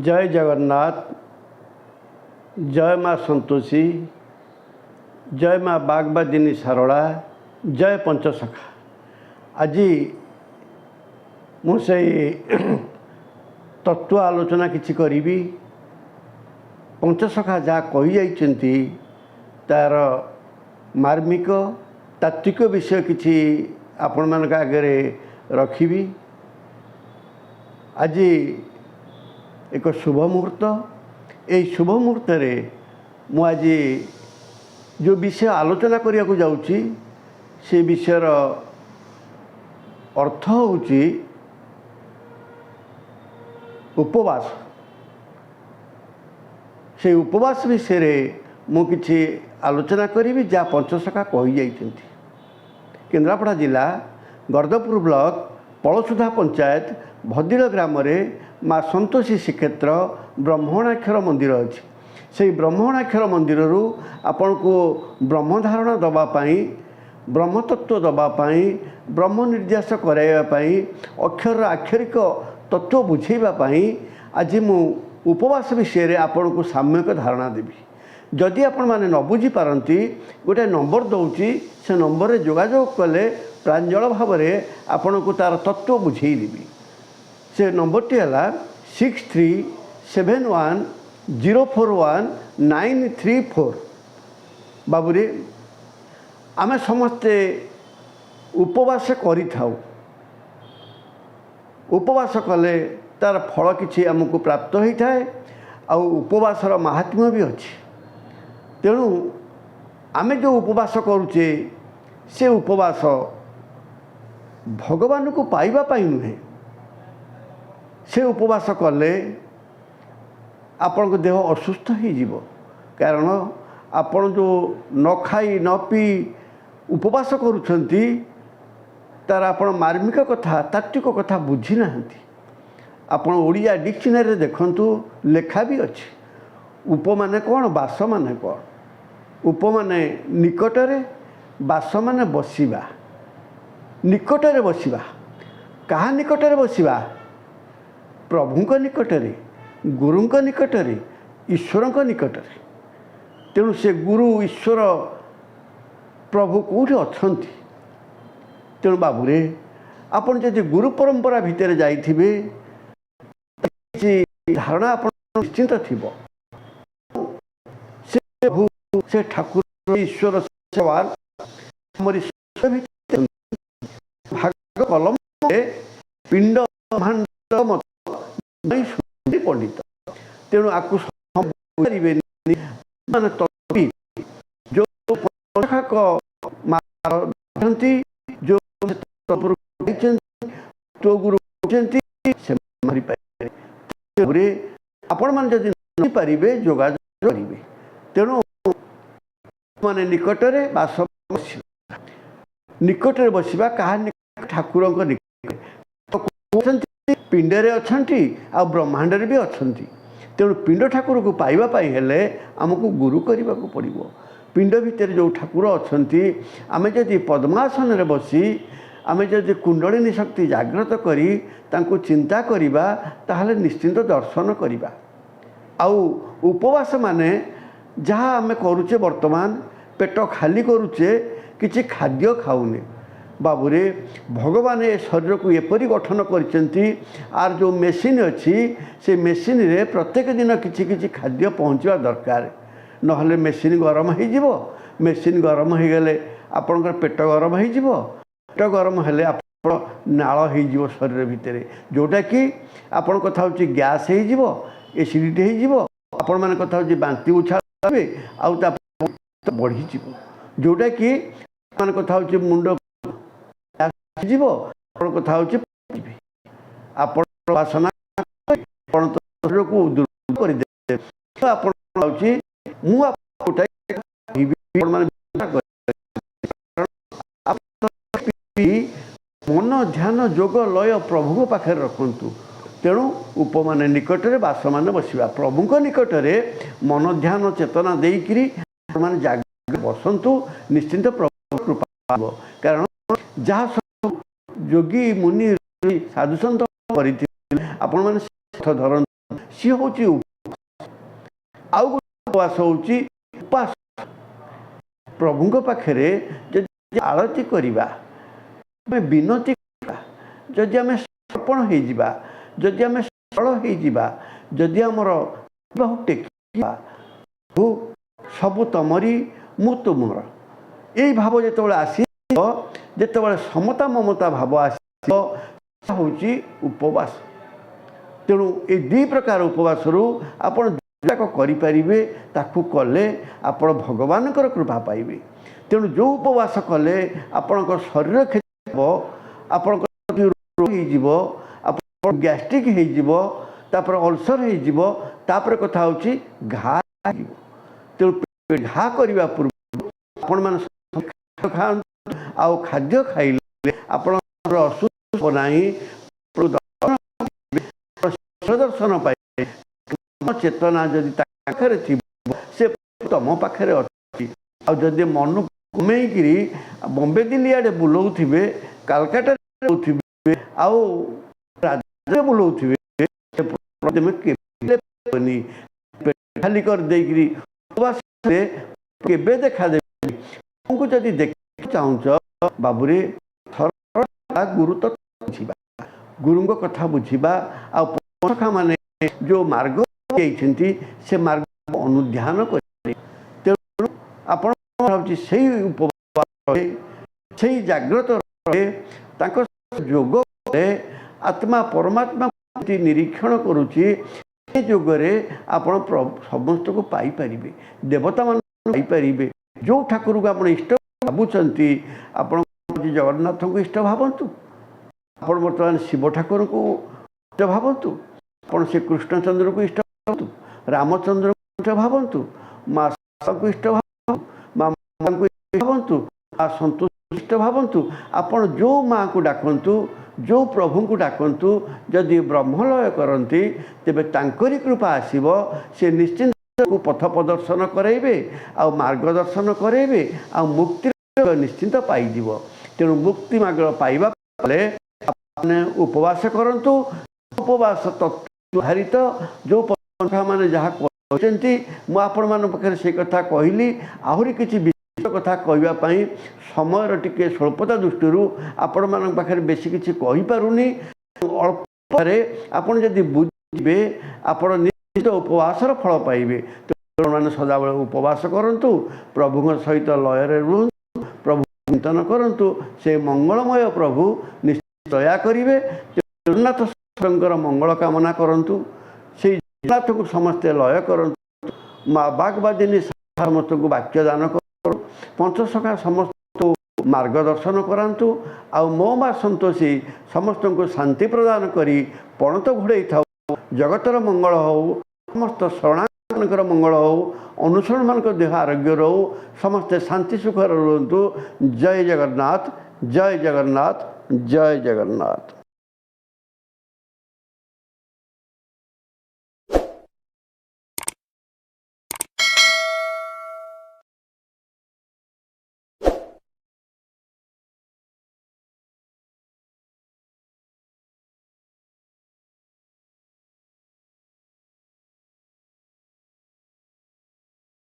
ଜୟ ଜଗନ୍ନାଥ, ଜୟ ମା ସନ୍ତୋଷୀ, ଜୟ ମା ବାଗବାଦିନୀ ଶାରଳା, ଜୟ ପଞ୍ଚସଖା। ଆଜି ମୁଁ ସେଇ ତତ୍ତ୍ୱ ଆଲୋଚନା କିଛି କରିବି। ପଞ୍ଚସଖା ଯାହା କହିଯାଇଛନ୍ତି, ତା'ର ମାର୍ମିକ ତାତ୍ତ୍ୱିକ ବିଷୟ କିଛି ଆପଣମାନଙ୍କ ଆଗରେ ରଖିବି। ଆଜି ଏକ ଶୁଭ ମୁହୂର୍ତ୍ତ। ଏହି ଶୁଭ ମୁହୂର୍ତ୍ତରେ ମୁଁ ଆଜି ଯେଉଁ ବିଷୟ ଆଲୋଚନା କରିବାକୁ ଯାଉଛି, ସେ ବିଷୟର ଅର୍ଥ ହେଉଛି ଉପବାସ। ସେଇ ଉପବାସ ବିଷୟରେ ମୁଁ କିଛି ଆଲୋଚନା କରିବି, ଯାହା ପଞ୍ଚସଖା କହିଯାଇଛନ୍ତି। କେନ୍ଦ୍ରାପଡ଼ା ଜିଲ୍ଲା ଗର୍ଦ୍ଦପୁର ବ୍ଲକ ପଳସୁଧା ପଞ୍ଚାୟତ ଭଦିଳ ଗ୍ରାମରେ ମା ସନ୍ତୋଷୀ ଶ୍ରୀକ୍ଷେତ୍ର ବ୍ରହ୍ମଣାକ୍ଷର ମନ୍ଦିର ଅଛି। ସେଇ ବ୍ରହ୍ମଣାକ୍ଷର ମନ୍ଦିରରୁ ଆପଣଙ୍କୁ ବ୍ରହ୍ମଧାରଣା ଦେବା ପାଇଁ, ବ୍ରହ୍ମତତ୍ତ୍ୱ ଦେବା ପାଇଁ, ବ୍ରହ୍ମ ନିର୍ଦ୍ଦେଶ କରାଇବା ପାଇଁ, ଅକ୍ଷରର ଆକ୍ଷରିକ ତତ୍ତ୍ୱ ବୁଝେଇବା ପାଇଁ ଆଜି ମୁଁ ଉପବାସ ବିଷୟରେ ଆପଣଙ୍କୁ ସାମ୍ୟକ ଧାରଣା ଦେବି। ଯଦି ଆପଣମାନେ ନ ବୁଝିପାରନ୍ତି, ଗୋଟେ ନମ୍ବର ଦେଉଛି, ସେ ନମ୍ବରରେ ଯୋଗାଯୋଗ କଲେ ପ୍ରାଞ୍ଜଳ ଭାବରେ ଆପଣଙ୍କୁ ତା'ର ତତ୍ତ୍ୱ ବୁଝେଇଦେବି। ସେ ନମ୍ବରଟି ହେଲା 6371041934। ବାବୁରେ, ଆମେ ସମସ୍ତେ ଉପବାସ କରିଥାଉ। ଉପବାସ କଲେ ତା'ର ଫଳ କିଛି ଆମକୁ ପ୍ରାପ୍ତ ହୋଇଥାଏ ଆଉ ଉପବାସର ମାହାତ୍ମ୍ୟ ବି ଅଛି। ତେଣୁ ଆମେ ଯେଉଁ ଉପବାସ କରୁଛେ, ସେ ଉପବାସ ଭଗବାନଙ୍କୁ ପାଇବା ପାଇଁ ନୁହେଁ। ସେ ଉପବାସ କଲେ ଆପଣଙ୍କ ଦେହ ଅସୁସ୍ଥ ହେଇଯିବ। କାରଣ ଆପଣ ଯେଉଁ ନ ଖାଇ ନ ପିଇ ଉପବାସ କରୁଛନ୍ତି, ତାର ଆପଣ ମାର୍ମିକ କଥା, ତାତ୍ତ୍ୱିକ କଥା ବୁଝିନାହାନ୍ତି। ଆପଣ ଓଡ଼ିଆ ଡିକ୍ସନାରୀରେ ଦେଖନ୍ତୁ, ଲେଖା ବି ଅଛି, ଉପ ମାନେ କ'ଣ, ବାସ ମାନେ କ'ଣ। ଉପ ମାନେ ନିକଟରେ, ବାସ ମାନେ ବସିବା। ନିକଟରେ ବସିବା। କାହା ନିକଟରେ ବସିବା? ପ୍ରଭୁଙ୍କ ନିକଟରେ, ଗୁରୁଙ୍କ ନିକଟରେ, ଈଶ୍ୱରଙ୍କ ନିକଟରେ। ତେଣୁ ସେ ଗୁରୁ, ଈଶ୍ୱର, ପ୍ରଭୁ କେଉଁଠି ଅଛନ୍ତି? ତେଣୁ ବାବୁରେ, ଆପଣ ଯଦି ଗୁରୁ ପରମ୍ପରା ଭିତରେ ଯାଇଥିବେ, କିଛି ଧାରଣା ଆପଣ ନିଶ୍ଚିନ୍ତ ଥିବ। ସେ ପ୍ରଭୁ, ସେ ଠାକୁର, ଈଶ୍ୱର, ଭଗବାନ ଆମରି ଭିତରେ ଭାଗ କଲମରେ ପିଣ୍ଡ ବ୍ରହ୍ମାଣ୍ଡ ମତ ପଣ୍ଡିତ। ତେଣୁ ଆକୁ ପାରିବେନି ମାନେ ତଥାପି ଯେଉଁ ପଞ୍ଚସଖାଙ୍କ ଅଛନ୍ତି, ଯେଉଁ ତୋ ଗୁରୁ ଅଛନ୍ତି, ସେମାନେ ପାରିବେ। ଆପଣମାନେ ଯଦି ପାରିବେ, ଯୋଗାଯୋଗ କରିବେ। ତେଣୁ ମାନେ ନିକଟରେ ବାସ ବସିବା, ନିକଟରେ ବସିବା। କାହା? ଠାକୁରଙ୍କ ନିକଟରେ ଅଛନ୍ତି, ପିଣ୍ଡରେ ଅଛନ୍ତି ଆଉ ବ୍ରହ୍ମାଣ୍ଡରେ ବି ଅଛନ୍ତି। ତେଣୁ ପିଣ୍ଡ ଠାକୁରକୁ ପାଇବା ପାଇଁ ହେଲେ ଆମକୁ ଗୁରୁ କରିବାକୁ ପଡ଼ିବ। ପିଣ୍ଡ ଭିତରେ ଯେଉଁ ଠାକୁର ଅଛନ୍ତି, ଆମେ ଯଦି ପଦ୍ମାସନରେ ବସି, ଆମେ ଯଦି କୁଣ୍ଡଳିନୀ ଶକ୍ତି ଜାଗ୍ରତ କରି ତାଙ୍କୁ ଚିନ୍ତା କରିବା, ତାହେଲେ ନିଶ୍ଚିନ୍ତ ଦର୍ଶନ କରିବା। ଆଉ ଉପବାସ ମାନେ ଯାହା ଆମେ କରୁଛେ ବର୍ତ୍ତମାନ, ପେଟ ଖାଲି କରୁଛେ, କିଛି ଖାଦ୍ୟ ଖାଉନେ। ବାବୁରେ, ଭଗବାନ ଏ ଶରୀରକୁ ଏପରି ଗଠନ କରିଛନ୍ତି, ଆର ଯେଉଁ ମେସିନ୍ ଅଛି, ସେ ମେସିନ୍ରେ ପ୍ରତ୍ୟେକ ଦିନ କିଛି କିଛି ଖାଦ୍ୟ ପହଞ୍ଚିବା ଦରକାର। ନହେଲେ ମେସିନ୍ ଗରମ ହେଇଯିବ। ମେସିନ୍ ଗରମ ହେଇଗଲେ ଆପଣଙ୍କର ପେଟ ଗରମ ହେଇଯିବ। ପେଟ ଗରମ ହେଲେ ଆପଣ ନାଳ ହେଇଯିବ ଶରୀର ଭିତରେ, ଯେଉଁଟାକି ଆପଣ କଥା ହେଉଛି ଗ୍ୟାସ୍ ହେଇଯିବ, ଏସିଡ଼ିଟି ହେଇଯିବ। ଆପଣମାନେ କଥା ହେଉଛି ବାନ୍ତି ଉଛାଳ ହେବେ ଆଉ ତା ବଢ଼ିଯିବ, ଯେଉଁଟାକି ମାନେ କଥା ହେଉଛି ମୁଣ୍ଡ ହେଇଯିବ। ଆପଣ କଥା ହେଉଛି ଆପଣ ବାସନା ଆପଣ ଶରୀରକୁ ଦୁର୍ବଳ କରିଦେବେ। ଆପଣ ହେଉଛି ମୁଁ ଗୋଟାଏ ଆପଣମାନେ ମନ ଧ୍ୟାନ ଯୋଗ ଲୟ ପ୍ରଭୁଙ୍କ ପାଖରେ ରଖନ୍ତୁ। ତେଣୁ ଉପମାନେ ନିକଟରେ, ବାସମାନେ ବସିବା। ପ୍ରଭୁଙ୍କ ନିକଟରେ ମନ ଧ୍ୟାନ ଚେତନା ଦେଇକରି ଆପଣମାନେ ଜାଗ୍ରତ ବସନ୍ତୁ, ନିଶ୍ଚିନ୍ତ ପ୍ରଭୁ କୃପା ହେବ। କାରଣ ଯାହା ସବୁ ଯୋଗୀ, ମୁନି, ସାଧୁସନ୍ଥ କରିଥିଲେ, ଆପଣମାନେ ଧରନ୍ତୁ। ସିଏ ହେଉଛି। ଆଉ ଗୋଟେ ଉପବାସ ହେଉଛି ଉପାସ। ପ୍ରଭୁଙ୍କ ପାଖରେ ଯଦି ଆଳତି କରିବା, ଆମେ ବିନତି କରିବା, ଯଦି ଆମେ ସମର୍ପଣ ହେଇଯିବା, ଯଦି ଆମେ ସରଳ ହେଇଯିବା, ଯଦି ଆମର ବାହୁ ଟେକିବା, ପ୍ରଭୁ ସବୁ ତମରି, ମୁଁ ତୁମର, ଏଇ ଭାବ ଯେତେବେଳେ ଆସିବ, ଯେତେବେଳେ ସମତା ମମତା ଭାବ ଆସିବ, ହେଉଛି ଉପବାସ। ତେଣୁ ଏଇ ଦୁଇ ପ୍ରକାର ଉପବାସରୁ ଆପଣ ଯାକ କରିପାରିବେ, ତାକୁ କଲେ ଆପଣ ଭଗବାନଙ୍କର କୃପା ପାଇବେ। ତେଣୁ ଯେଉଁ ଉପବାସ କଲେ ଆପଣଙ୍କ ଶରୀର କ୍ଷତି ହେବ, ଆପଣଙ୍କ ରୋଗ ହେଇଯିବ, ଆପଣ ଗ୍ୟାଷ୍ଟ୍ରିକ୍ ହେଇଯିବ, ତାପରେ ଅଲସର ହେଇଯିବ, ତାପରେ କଥା ହେଉଛି ଘା ହେଇଯିବ। ତେଣୁ ଘା କରିବା ପୂର୍ବରୁ ଆପଣମାନେ ଖାଦ୍ୟ ଖାଆନ୍ତୁ। ଆଉ ଖାଦ୍ୟ ଖାଇଲେ ଆପଣଙ୍କର ଅସୁସ୍ଥ ହେବ ନାହିଁ, ଦର୍ଶନ ପାଇବେ। ଚେତନା ଯଦି ତା ପାଖରେ ଥିବ, ସେ ତମ ପାଖରେ ଅଛି। ଆଉ ଯଦି ମନକୁ କମେଇକିରି ବମ୍ବେ ଦିଲ୍ଲୀ ଆଡ଼େ ବୁଲଉଥିବେ, କାଲକାଟାରେ ବୁଲଉଥିବେ ଆଉ ରାଜ୍ୟରେ ବୁଲଉଥିବେ, ତମେ କେବେ ପାଇବନି। ପେଟ ଖାଲି କରିଦେଇକିରି ଉପବାସରେ କେବେ ଦେଖା ଦେବେନି। ତୁମକୁ ଯଦି ଦେଖିବାକୁ ଚାହୁଁଛ ବାବୁରେ, ସରଳ ଗୁରୁତ୍ୱ ବୁଝିବା, ଗୁରୁଙ୍କ କଥା ବୁଝିବା ଆଉ ସଖା ମାନେ ଯେଉଁ ମାର୍ଗ ଦେଇଛନ୍ତି, ସେ ମାର୍ଗ ଅନୁଧ୍ୟାନ କରିବେ। ତେଣୁ ଆପଣ ଭାବୁଛି ସେଇ ଉପବାସ, ସେଇ ଜାଗ୍ରତ ରହେ, ତାଙ୍କ ଯୋଗ କଲେ, ଆତ୍ମା ପରମାତ୍ମା ନିରୀକ୍ଷଣ କରୁଛି, ସେ ଯୋଗରେ ଆପଣ ସମସ୍ତଙ୍କୁ ପାଇପାରିବେ, ଦେବତାମାନଙ୍କୁ ପାଇପାରିବେ। ଯେଉଁ ଠାକୁରଙ୍କୁ ଆପଣ ଇଷ୍ଟ ଭାବୁଛନ୍ତି, ଆପଣ ଜଗନ୍ନାଥଙ୍କୁ ଇଷ୍ଟ ଭାବନ୍ତୁ, ଆପଣ ବର୍ତ୍ତମାନ ଶିବ ଠାକୁରଙ୍କୁ ଇଷ୍ଟ ଭାବନ୍ତୁ, ଆପଣ ସେ କୃଷ୍ଣଚନ୍ଦ୍ରଙ୍କୁ ଇଷ୍ଟ ଭାବନ୍ତୁ, ରାମଚନ୍ଦ୍ରଙ୍କୁ ଇଷ୍ଟ ଭାବନ୍ତୁ, ମା ଙ୍କୁ ଇଷ୍ଟ ଭାବନ୍ତୁ, ମା ମାଙ୍କୁ ଇଷ୍ଟ ଭାବନ୍ତୁ, ମା ସନ୍ତୋଷ ଇଷ୍ଟ ଭାବନ୍ତୁ। ଆପଣ ଯେଉଁ ମାଆଙ୍କୁ ଡାକନ୍ତୁ, ଯେଉଁ ପ୍ରଭୁଙ୍କୁ ଡାକନ୍ତୁ, ଯଦି ବ୍ରହ୍ମଲୟ କରନ୍ତି, ତେବେ ତାଙ୍କରି କୃପା ଆସିବ। ସେ ନିଶ୍ଚିନ୍ତ ପଥ ପ୍ରଦର୍ଶନ କରାଇବେ ଆଉ ମାର୍ଗଦର୍ଶନ କରାଇବେ ଆଉ ମୁକ୍ତି ନିଶ୍ଚିନ୍ତ ପାଇଯିବ। ତେଣୁ ମୁକ୍ତି ମାର୍ଗ ପାଇବା ହେଲେ ଆପଣ ଉପବାସ କରନ୍ତୁ। ଉପବାସ ତତ୍ତ୍ୱ ଆଧାରିତ ଯେଉଁ ପନ୍ଥା ମାନେ ଯାହା କହିଛନ୍ତି, ମୁଁ ଆପଣମାନଙ୍କ ପାଖରେ ସେ କଥା କହିଲି। ଆହୁରି କିଛି ବିଶେଷ କଥା କହିବା ପାଇଁ ସମୟର ଟିକେ ସ୍ୱଳ୍ପତା ଦୃଷ୍ଟିରୁ ଆପଣମାନଙ୍କ ପାଖରେ ବେଶୀ କିଛି କହିପାରୁନି। ଅଳ୍ପରେ ଆପଣ ଯଦି ବୁଝିବେ, ଆପଣ ନିଶ୍ଚିତ ଉପବାସର ଫଳ ପାଇବେ। ତେଣୁ ମାନେ ସଦାବେଳେ ଉପବାସ କରନ୍ତୁ, ପ୍ରଭୁଙ୍କ ସହିତ ଲୟରେ ରୁହନ୍ତୁ, ପ୍ରଭୁ ଚିନ୍ତନ କରନ୍ତୁ। ସେ ମଙ୍ଗଳମୟ ପ୍ରଭୁ ନିଶ୍ଚିତ ଦୟା କରିବେ। ଜଗନ୍ନାଥ ଙ୍କର ମଙ୍ଗଳ କାମନା କରନ୍ତୁ, ସେଇ ଜଗନ୍ନାଥକୁ ସମସ୍ତେ ଲୟ କରନ୍ତୁ। ମା ବାଗବାଦିନୀ ସମସ୍ତଙ୍କୁ ବାକ୍ୟ ଦାନ କରନ୍ତୁ, ପଞ୍ଚସଖା ସମସ୍ତଙ୍କୁ ମାର୍ଗଦର୍ଶନ କରାନ୍ତୁ ଆଉ ମୋ ମା ସନ୍ତୋଷୀ ସମସ୍ତଙ୍କୁ ଶାନ୍ତି ପ୍ରଦାନ କରି ପଣତ ଘୋଡ଼େଇ ଥାଉ। ଜଗତର ମଙ୍ଗଳ ହେଉ, ସମସ୍ତ ଶରଣାଗତମାନଙ୍କର ମଙ୍ଗଳ ହେଉ, ଅନୁସରଣମାନଙ୍କ ଦେହ ଆରୋଗ୍ୟ ରହୁ, ସମସ୍ତେ ଶାନ୍ତି ସୁଖରେ ରୁହନ୍ତୁ। ଜୟ ଜଗନ୍ନାଥ, ଜୟ ଜଗନ୍ନାଥ, ଜୟ ଜଗନ୍ନାଥ।